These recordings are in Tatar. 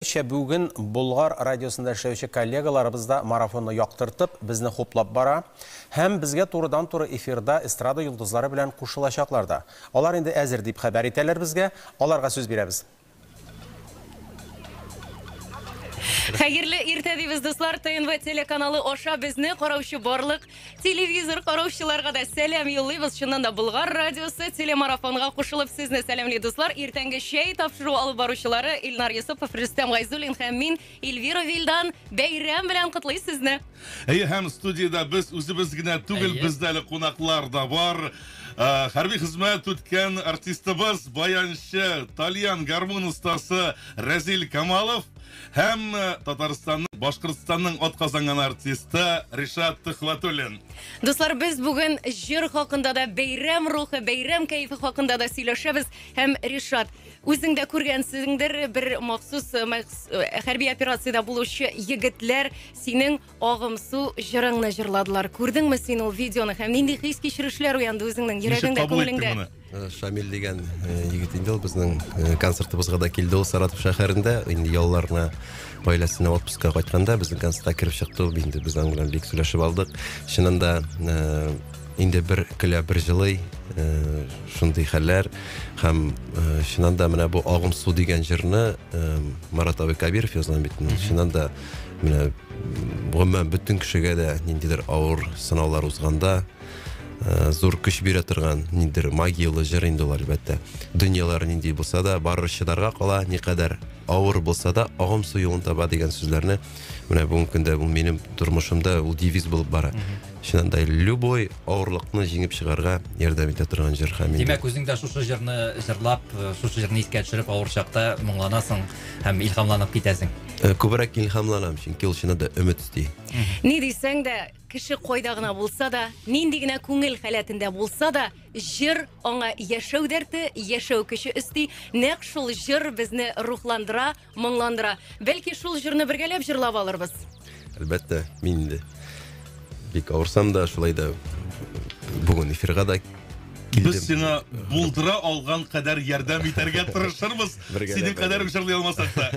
Нчә бүген Болгар радиосында эшләүче коллегаларыбыз да марафонны яктыртып, безне хуплап бара һәм безгә турыдан-туры эфирда эстрада йолдызлары белән кушылачаклар да. Алар инде әзер дип хәбәр итәләр безгә. Аларга сүз бирәбез. Хәерле иртә дибез, дуслар. ТНВ телеканалы аша безне караучы барлык телевизор караучыларга да сәлам юллыйбыз. Чыннан да Болгар радиосы телемарафонга кушылып сезне сәламли, дуслар. Иртәнге чәй тапшыру алып баручылары Илнар Йосыпов, Рөстәм Гайзуллин һәм мин, Эльвира Вильдан, бәйрәм белән котлый сезне. Әйе, һәм студиядә без үзебез генә түгел, бездә әле кунаклар да бар. Хәрби хезмәт үткән артистыбыз, баянчы, тальян гармун остасы Рәзил Камалов һәм Татарстанның, Башкортстанның атказанган артисты Ришат Төхвәтуллин. Дуслар, без бүген җыр хакында да, бәйрәм рухы, бәйрәм кәефе хакында да сөйләшәбез. Һәм Ришат, үзең дә күргәнсеңдер, бер махсус хәрби операциядә булучы егетләр синең Агымсу җырыңны җырладылар. Күрдеңме син ул видеоны һәм нинди хис-кичерешләр уянды үзеңнең йөрәгеңдә, күңелеңдә? Шамил дигән егет инде ул безнең концертыбызга да килде ул Саратов шәһәрендә. Инде ялларына гаиләсенә отпускка кайтканда безнең концертка кереп чыкты ул. Инде без аның белән бик сөйләшеп алдык. Чыннан да инде бер көлә, бер җылый, шундый хәлләр. Һәм чыннан да менә бу Агымсу дигән җырны Марат абый Кабиров язган бит. Чыннан да менә гомумән бөтен кешегә дә ниндидер авыр сынаулар узганда зур көч бирә торган ниндидер магиялы җыр инде ул, әлбәттә. Дөньялар нинди булса да, барыбер чыдарга кала, никадәр авыр булса да, агым су юлын таба дигән сүзләрне менә бүгенге көндә ул минем тормышымда ул девиз булып бара. Чыннан да любой авырлыкны җиңеп чыгарга ярдәм итә торган җыр һәм Димәк, үзең дә шушы җырны җырлап, шушы җырны искә төшереп, авыр чакта моңланасың һәм илһамланып китәсең. Күбрәк илһамланам, чөнки ул чыннан да өмет өсти. Ни дисәң дә, кеше кайда гына булса да, нинди генә күңел халәтендә булса да, җыр аңа яшәү дәрте, яшәү көче өсти. Нәкъ шул җыр безне рухландыра, моңландыра. Бәлки шул җырны бергәләп җырлап алырбыз. Әлбәттә, мин инде бик авырсам да, шулай да бүген эфирга да килдем. Без сиңа булдыра алган кадәр ярдәм итәргә тырышырбыз. Синең кадәр үк җырлый алмасак та.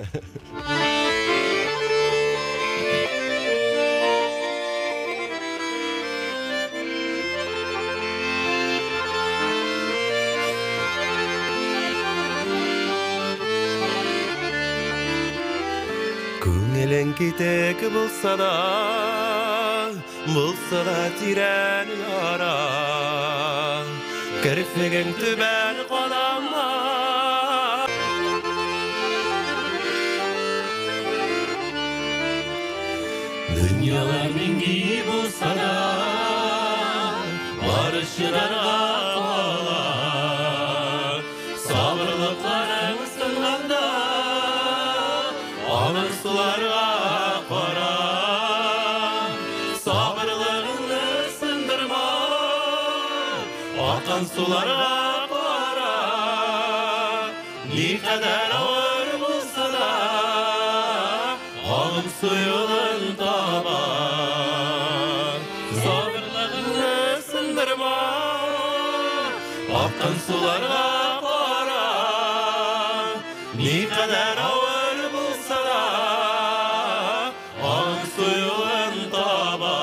Күңелең китек булса да, булса да тирән яра. Керфегең түбән карама. Дөньялар нинди булса да, бары чыдарга кала. Сабырлыкларың сынганда, аның суларга кара. Сабырлыгыңны сындырма, аккан суларга кара. Никадәр авыр булса да, агым су юлын таба. Сабырлыгыңны сындырма, аккан суларга кара. Никадәр авыр булса да, агым су юлын таба.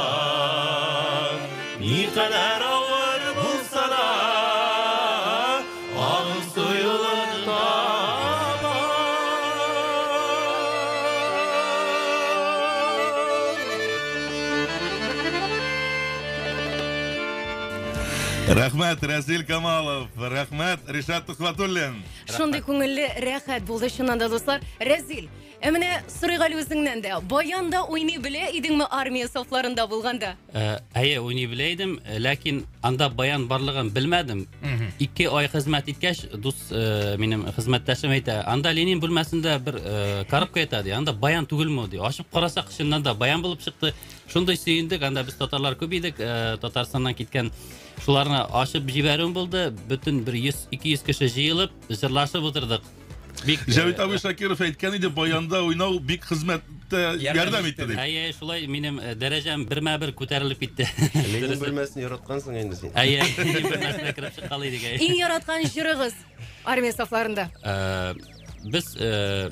Никадәр авыр булса да, агым су юлын таба. Рәхмәт, Рәзил Камалов, рәхмәт, Ришат Төхвәтуллин. Шундый күңелле, рәхәт булды чыннан да, дуслар. Рәзил, ә менә сорыйк әле үзеңнән дә. Баянда уйный белә идеңме армия сафларында булганда? Әйе, уйный белә идем, ләкин анда баян барлыгын белмәдем. 2 ай хезмәт иткәч, дус минем хезмәттәшем әйтә, анда Ленин бүлмәсендә бер коробка ята ди, анда баян түгелме ди. Ачып карасак, чыннан да баян булып чыкты. Шундый сөендек, анда без татарлар күп идек, Татарстаннан киткән. Шуларны ачып җибәрүем булды. Бөтен бер 100-200 кеше җыелып, җырлашып утырдык. Бик, Җәвит абый Шакиров әйткән иде, баянда уйнау бик хезмәттә ярдәм итте дип. Әйе, шулай минем дәрәҗәм бермә-бер күтәрелеп китте. Ленин бүлмәсен яраткансың инде син. Әйе, Ленин бүлмәсенә кереп чыккалый идек. Иң яраткан җырыгыз армия сафларында? Без э,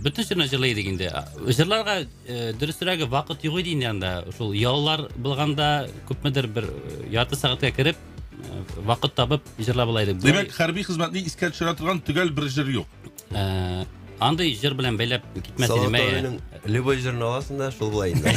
бөтен җырны җырлый идек инде. Җырларга э, дөресрәге вакыт юк иде инде анда. Шул яллар булганда күпмедер бер э, ярты сәгатькә кереп, э, вакыт табып җырлап ала идек. Димәк, хәрби хезмәтне искә төшерә торган төгәл бер җыр юк. Э, андый җыр белән бәйләп китмәс идем. Салават абыйның любой җырын аласың да, шул була инде.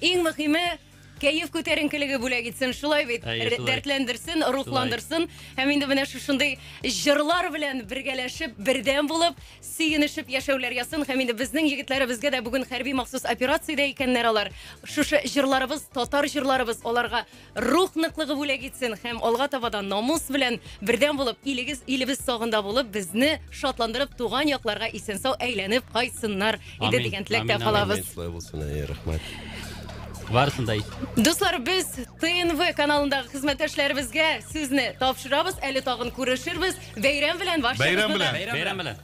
Иң мөһиме кәеф күтәренкелеге бүләк итсен, шулай бит? Әйе, шулай. Дәртләндерсен, рухландырсын. Һәм инде менә шушындый җырлар белән бергәләшеп, бердәм булып, сөенешеп яшәүләр язсын. Һәм инде безнең егетләребезгә дә бүген хәрби махсус операциядә икәннәр алар. Шушы җырларыбыз, татар җырларыбыз аларга рух ныклыгы бүләк итсен һәм алга таба да намус белән бердәм булып, илегез, илебез сагында булып, безне шатландырып, туган якларга исән-сау әйләнеп кайтсыннар иде Амин, дигән теләктә амин, амин. калабыз. Шулай булсын, әйе, рәхмәт. Барысын да Дуслар, без ТНВ каналындагы хезмәттәшләребезгә сүзне тапшырабыз. Әле тагын күрешербез. Бәйрәм белән барчагызны Бәйрәм да. белән. Бәйрәм белән.